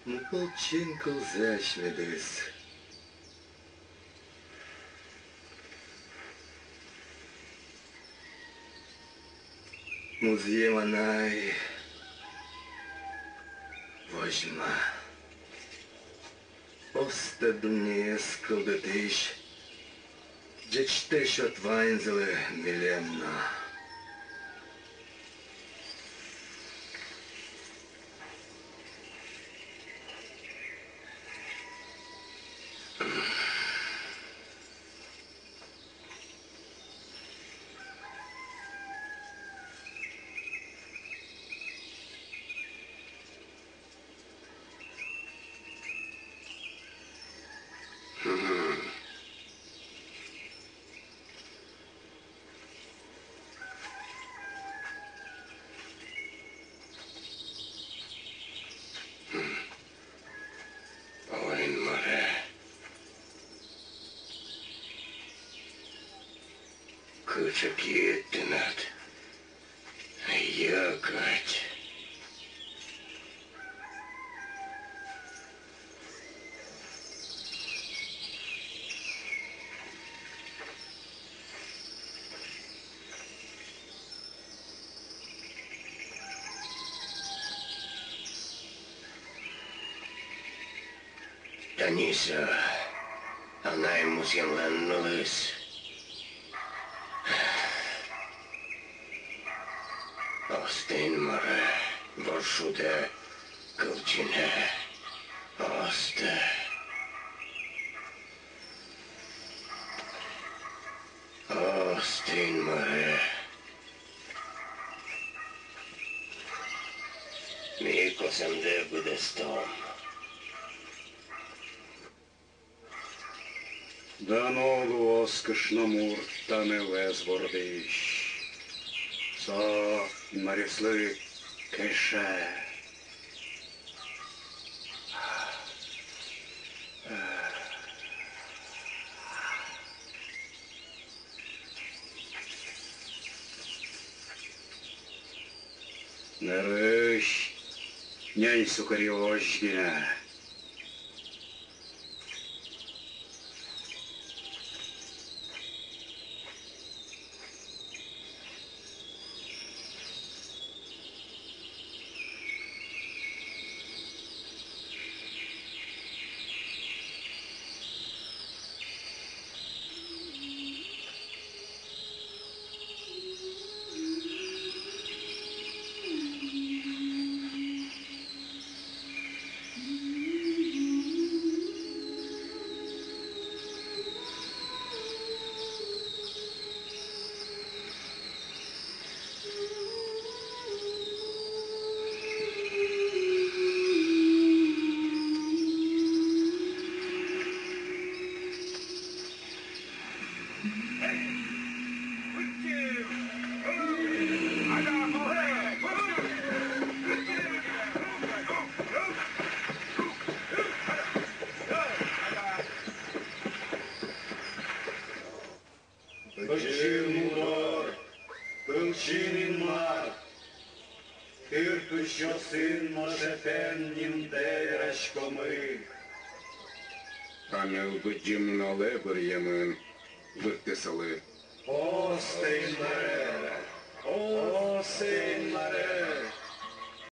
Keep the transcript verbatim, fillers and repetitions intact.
Пылчин кылзэ асьмедыз. Музъем анай возьма. Остэ дуннеез кылдытӥсь, ӟечтэ сёт ваньзылы милем но. Ой, Инмаре, кыӵе киыт тынад, йӧ кадь. Тани со, анай музъемлэн нылыз. Остэ, Инмаре, вож шудэ кылчинэ, остэ. Остэ, Инмаре. Ми косэмдэ быдэстом. Дано луоз кышномурт та нылэз вордӥсь. Со Инмарезлы кельше. Нырысь нянь сукыръёс гинэ. Быдӟым Мудор, Кылчин Инмар, тыр пусъёсын но шедьтэн нимдэ вераськомы. Та ныл Быдӟым Нуналэ быръемын, вырты солы. Остэ, Инмаре.